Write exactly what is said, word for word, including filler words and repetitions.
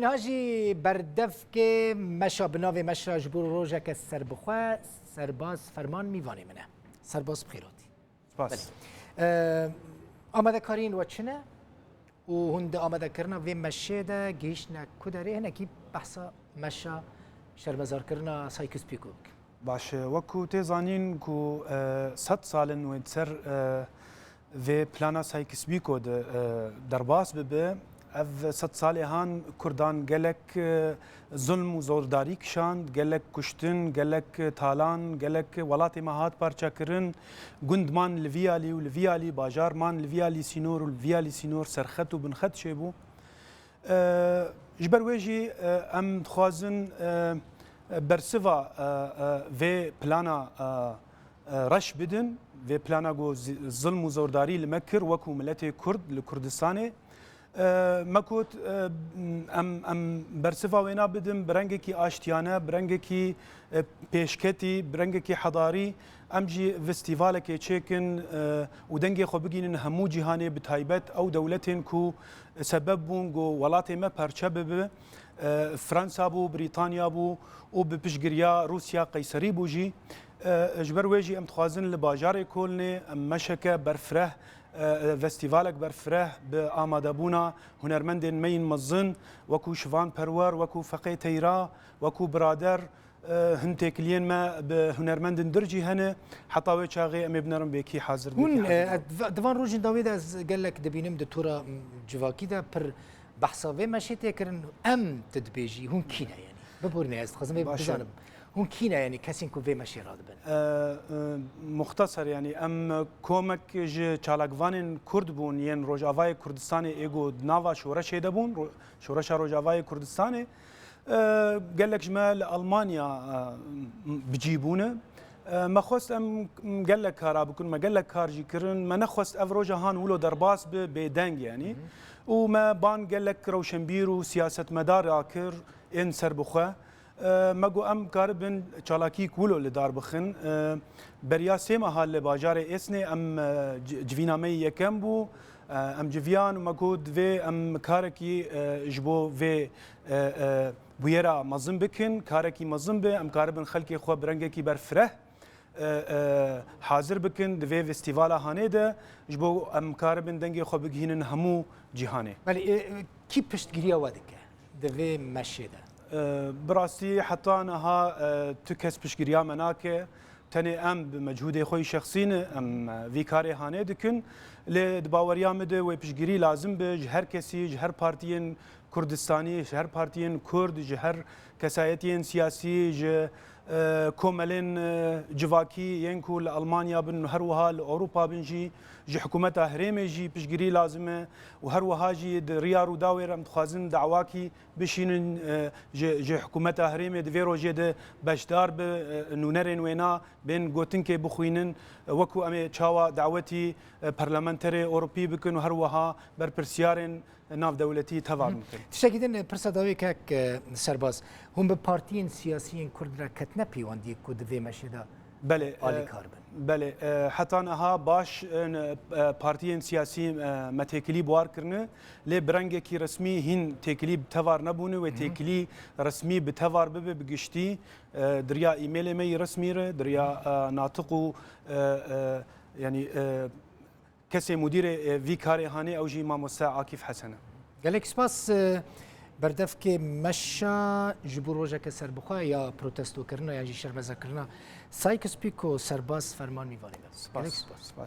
Niha jî berdevkê meşa bi navê Meşa ji bo rojeke serbixwe, Serbaz Ferman mîvanê min e. Serbaz bi xêr hatî. Spas. Belê. Ee, amadekariyên we çi ne? Û hûn di amadekirina vê meşê de gihîştine ku derê? Hinekî behsa meşa şermezarkirina Sykes-Picot bikin. Baş e, wekû tê zanîn ku, e, sed sal in wê di ser, e, vê plana Sykes-Picot de, e, derbas bibe. Ev sed salê han Kurdan gelek, e, zulm û zordarî kişand, gelek kuştin, gelek talan, gelek welatê me hat parçekirin, gund man li vî alî û li vî alî, bajar man li vî alî sînor û li vî alî sînor, serxet û binxet çêbû. E, ji ber wê jî, e, em dixwazin, e, bersiva, e, e, vê plana, e, e, reş bidin, vê plana ku zi-, zilm û zordarî li me kir wekû miletê Kurd li Kurdistanê. E, me got, e, em, em bersiva wêna bidin bi rengekî aştiyane, bi rengekî, e, pêşketî, bi rengekî hedarî. Em jî festîvalekê çêkin, e, û dengê xwe bigihînin hemû cîhanê, bi taybet ew dewletên ku sebeb bûn ku welatê me parçe bibe. E, Fransa bû, Brîtanya bû û bi piştgiriya Rûsya qeyserî bû jî. E, ji ber wê jî em dixwazin li bajarê Kolnê em meşeke berfireh, e, festîvalek berfireh bi amadebûna hunermendên me yên mezin, wekû Şivan Perwer, wekû Feqê Teyra, wekû Birader, e, hin têkiliyên me bi hunermendên dir jî hene. Heta wê çaxê em ê binerin bê kî hazir, bê kî Hûn, hazir e, nabin. Di van rojên dawî de ez gelek dibînim di tora, m, civakî de pir behsa vê meşê tê kirin. Em tu dibêjî, hûn kî ne yanî? Biborîne, ez dixwazim vê Baş e. bizanim. Hûn kî ne yanî kesên ku vê meşê radibin? E, e, muxteser yanî em komek ji çalakvanên Kurd bûn yên Rojavayê Kurdistanê ê ku di nava şoreşê de bûn, ro-, Şoreşa Rojavayê Kurdistanê. E, gelek ji me li Almanya, e, bi cî bûne. E, me xwest em gelek kara bikin, me gelek kar jî kirin. Me nexwest ev roja han wilo derbas bi bêdeng yanî. Hı hı. Û me ban gelek rewşenbîr û siyasetmedar a kir ên serbixwe. E, me got em karibin çalakî wilo li dar bixin. E, beriya sê meha li bajarê Êsnê em, e, ci-, civîna me yê yekem bû. E, em civiyan û me got divê em karekî, e, ji bo vê, e, e, bûyera mezin bikin, karekî mezin be, em karibin xelkê xwe bi rengekî berfireh, e, e, hazir bikin di vê festîvala hanê de, ji bo em karibin dengê xwe bigihînin hemû cîhanê. Belê, e, e, kî piştgiriya we dike di vê meşê de? E, bi rastî heta niha, e, tu kes piştgiriya me nake. Tenê em bi mecûdê xwe yî şexsî ne, em, e, vî karê hanê dikin. Lê di baweriya min de wê piştgirî lazim be ji her kesî, ji her partiyên Kurdistanî, ji her partiyên Kurd, ji her kesayetiyên siyasî, ji, e, komelên, e, civakî yên ku li Almanya bin, her wiha li Ewropa bin jî, ji hikûmeta herêmê jî piştgirî lazim e û her wiha jî di riya Rûdawê re em dixwazin dawakî bişînin, e, ji, ji hikûmeta herêmê di vê rojê de beşdar bi, e, nûnerên wêna bên gotinkê bixwînin, e, wekû em ê çawa dawetî, e, parlamenterê Ewropî bikin û her wiha berpirsiyarên navdewletî tevan bikin. Tiştekî din, e, pirsa dawî kek, e, Serbaz. Hûn bi partiyên siyasî yên Kurd re ketine pêwendiyê ku di vê meşê de Belê, e, alîkar bin? Belê, e, heta niha baş, e, n-, e, partiyên siyasî, e, me têkilî bi war kirine, lê bi rengekî resmî hîn têkilî bi tevar nebûne, wê Hı hı. têkilî resmî bi tevar bibe bi giştî, e, di riya e-mailê me yî resmî re, di riya, e, natiq û, e, e, yanî, e, kesê mudîrê, e, vî karê hanê ew jî mamoste Akîf Hesen e. Gelek spas, e, berdevkê meşa ji bo rojeke serbixwe ya protestokirina yan jî şermezekirina Sykes-Picot Serbaz Ferman mîvanê me. Spas. Gelek spas. Spas.